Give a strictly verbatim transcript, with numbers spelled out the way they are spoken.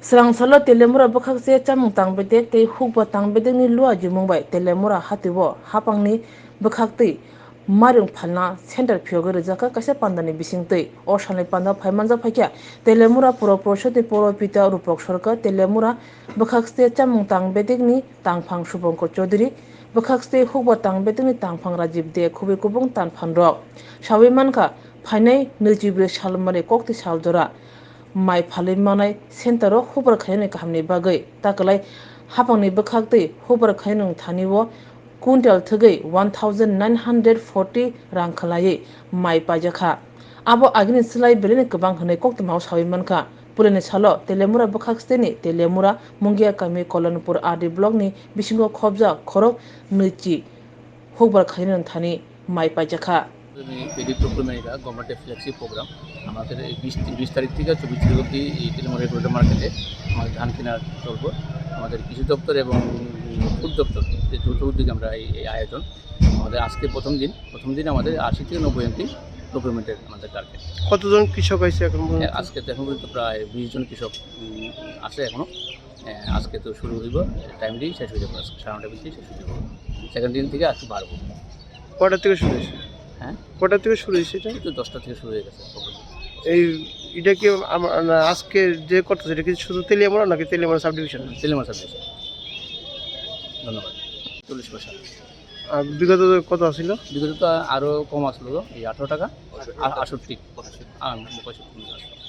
Swrang salo Telemura bwkhakse chamung tang bedek tei hukba tang bedekni lua jumung bai Telemura hatio hapangni bwkhaktwi marwng phalna center phiyogwi rijak kha kaisa pandani bisingtwi. O salni panda phaimanjak phaikha Telemura Puro Porishadni Poro Pita Rupak Sarkar, Telemura bwkhakse chamung tang bedekni tangphang Subhankar Chaudhary, bwkhakse hukba tang bedekni tangphang Rajiv De, khubui kubung tanphanrok. Sawi mankha, phainai nwichibrwi salmari kokti saljora mai phalwi manai center-o hubar khainani kahamni bagwi. Takwlai hapangni bwkhaktwi hubar khainani thani-o quintal thwgwi one thousand nine hundred forty rang khwlaiwi mai paijakha. Abo agini slai belai kwbang hwnwi koktwmao sawi mankha. Pulini salo Telemura bwkhaksteni Telemura Mungia kami Kolonpur R D blockni bisingo khobjak khorok nwichi hubar khainani thani mai paijakha. আমি পেডি প্রক্রিয়ার এটা গভর্নমেন্টের flagship programme. আমাদের এই বিশ, বিশ তারিখ থেকে চব্বিশ তারিখ অবধি এই তৃণমূল রেগুলেটর মার্কেটে আমাদের ধান কেনার চলবো। আমাদের কৃষি দপ্তর এবং ফুড দপ্তর, যে যৌথ উদ্যোগে আমরা এই, এই আয়োজন। আমাদের আজকে প্রথম দিন, প্রথম দিন আমাদের আশি থেকে নব্বই এমটি প্রক্রিয়ার আমাদের টার্গেট। কতজন কৃষক আছে এখন পর্যন্ত? আজকে তো এখন পর্যন্ত প্রায় বিশ জন কৃষক, উম, আছে এখনো। আহ, আজকে তো শুরু হইব, টাইমলি শেষ হয়ে যাবো, আজকে সাড়ে নটা বেজে শেষ হয়ে যাবো। সেকেন্ড দিন থেকে একটু বাড়বো। কটা থেকে শুরু হয়েছে? হ্যাঁ? কটা থেকে শুরু হয়েছে এটা? একটু দশটা থেকে শুরু হয়ে গেছে। এই, এটা কি আমা-, না, আজকে যে করতেছে, এটা কি শুধু তেলিয়ামুড়া নাকি Teliamura sub division? Teliamura sub division. ধন্যবাদ। চল্লিশ পয়সা। আর বিগত কত আছিল? বিগত তো আরো কম আসলো গো, এই আঠারো টাকা, আ-, আটষট্টি, আ, পঁয়ষট্টি আসলো।